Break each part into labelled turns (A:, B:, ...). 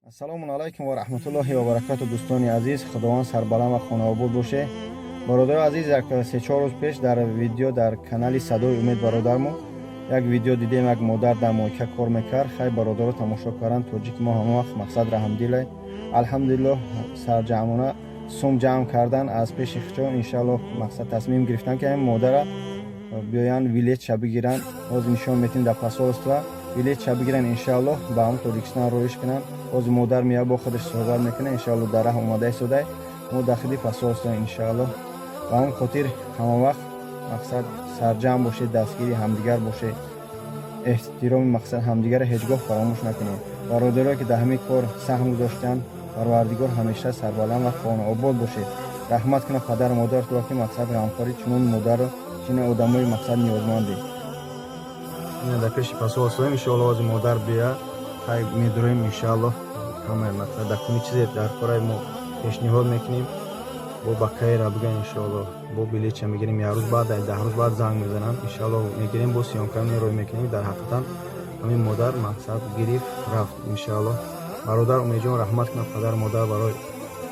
A: Ассалому алайкум ва раҳматуллоҳи ва баракату, дӯстони азиз. Худованд сарбаланд ва хонаобод боше. Бародари азиз, як 3-4 рӯз пеш дар видео дар канали «Садои умед» бародармо як видео дидем. Як модар дар мойка кор мекард. Хай, бародаро тамошо карданд. Тоҷики мо ҳама вақт, мақсад, раҳмдиле. Алҳамдулиллоҳ, сарҷамъона сум ҷамъ кардан аз пеши хичо. Иншаллоҳ, мақсад, тасмим гирифтан, ки ҳамин модара биёянд, билетша бигиранд. Ҳозир нишон метем, дар посольство билетша бигиранд, иншаллоҳ, ба ҳам Тоҷикистон роиш кунанд. Ҳозир модар меяд, бо худаш суҳбат мекунад, иншаллоҳ. Дар раҳ омада истодай, мо дар худи посольство, иншаллоҳ. Ба ҳамон хотир ҳама вақт, мақсад, сарҷамъ бошед, дастгири ҳамдигар бошед, эҳтироми, мақсад, ҳамдигарро ҳеҷ гоҳ фаромӯш накунед. Бародарое, ки дар ҳамин кор саҳм гузоштанд, Парвардигор ҳамеша сарбаланд ва хонаобод бошед. Раҳмат кунад падару модаратро, ки, мақсад, ғамхорӣ чунон модарро, чунин одамои, мақсад, ниёзманде. Ина дар пеши посольство, иншоалло, ҳозир модар бия, хай, медуроем, иншоалло. Ҳамаи, мақсад, дар куни чизе дар кораи мо пешниҳод мекунем, бо ба кайра биган, иншоалло. Бо билетша мегирем. Як рӯз баъд, 10 рӯз баъд занг мезананд, иншоалло, мегирем, бо съёмка рой мекунем. Дар ҳақиқатан ҳамин модар, мақсад, гирифт, рафт, иншоалло. Бародар Умедҷон, раҳмат кунад падару модар барои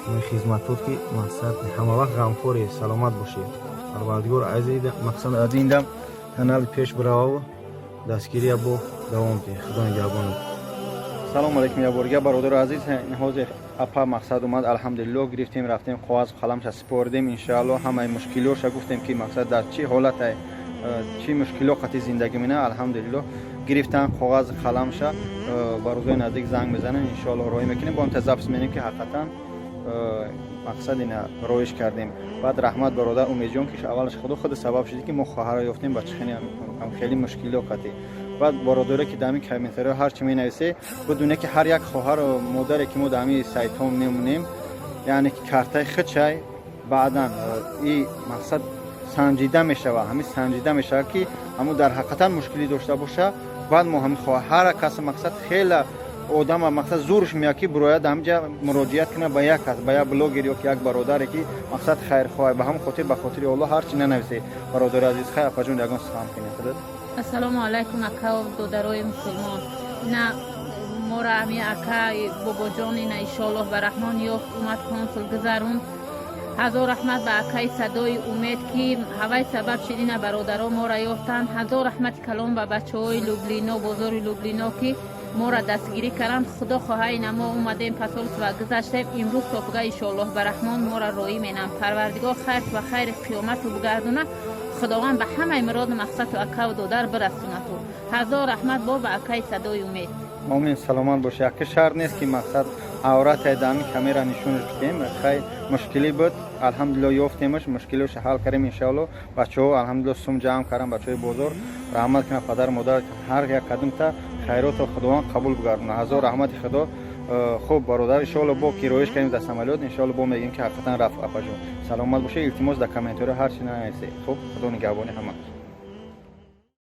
A: ҳамин хизматот, ки, мақсад, ҳама вақт ғамхорӣ. Саломат бошед. Парвардигор, мақсад, аз ин дам канали пеш бирававу дастгирия бо давом диҳ. Худо нигаҳбонат. Салому алайкум як борга, бародару азиз. Ҳозир апа, мақсад, омад, алҳамдулиллоҳ. Гирифтем, рафтем, коғаз қаламша супоридем, иншоалло. Ҳамаи мушкилиҳоша гуфтем, ки, мақсад, дар чӣ ҳолате, чӣ мушкилиҳо қати зиндагӣ мена. Алҳамдулиллоҳ, гирифтан коғази қаламша. Ба рӯзои наздик занг мезанем, иншоалло, роҳӣ мекунем. Бо ҳам запись менем, ки ҳақиқатан, мақсад, ина роиш кардем. Баъд раҳмат бародар Умедҷон, ки аввалаш худо худ сабаб шуди, ки мо хоҳарро ёфтем ба чӣ хеле мушкилиҳо қати. Баъд бародаре, ки дар ҳамин комментариҳо ҳар чӣ менависе, бидуне, ки ҳар як хоҳару модаре, ки мо дар ҳамин сайтҳо мемонем, яъне ки картаи худшай баъдан и, мақсад, санҷида мешавад. Ҳамин санҷида мешавад, ки ҳамун дар ҳақиқатан мушкилӣ дошта боша. Баъд мо ҳамин ҳар кас, мақсад, хела одама, мақсад, зурш меяд, ки бирояд ҳамҷа муроҷиат кунад ба як кас, ба як блогер ё ки як бародаре, ки, мақсад, хайрхоҳ. Ба ҳамон хотир, ба хотири Аллоҳ, ҳар чӣ нанависе, бародари азиз. Хай, апаҷон, ягон сухан кунед худат.
B: Ассалому алайкум, акау додарои мусулмон. Ина мора ами ака Бобоҷон, ина, иншоаллоҳ, ба Раҳмон ёфт, омад, консул гузарунд. Ҳазор раҳмат ба акаи «Садои умед», ки ҳавай сабаб шид, ина бародаро мора ёфтанд. Ҳазор раҳмати калон ба бачаҳои Люблино, бозори Люблино, ки мора дастгирӣ карданд. Худо хоҳа, ина мо омадем, посольство гузаштем. Имрӯз топуга, иншоаллоҳ, ба Раҳмон мора роӣ менам. Парвардигор хайр ва хайри қиёмату бугардуна. Худованд ба ҳамаи муроду мақсаду акаву додар бирасонату. Ҳазор раҳмат бо ба акаи «Садои умед».
A: Омин, саломат бошӣ. Яке шарт нест, ки, мақсад, аврате дар ҳамин камера нишонаш бидем. Хай, мушкилӣ буд, алҳамдулилло, ёфтемаш, мушкилиҳоша ҳал кардем, иншоалло. Бачаҳо, алҳамдулилло, сум ҷамъ кардам. Бачаҳои бозор, раҳмат кунад падару модар ҳар як кадумта. Хайротро Худованд қабул бигардонад. Ҳазор раҳмати Худо. Хуб, бародар, иншоалло, бо ки роиш кардем дар самолёт, иншоалло, бо мегӯем, ки ҳақиқатан рафт. Апаҷон, саломат бошед. Илтимос, дар комментариҳо ҳар чи нанависед. Хуб, Худо нигаҳбони ҳама.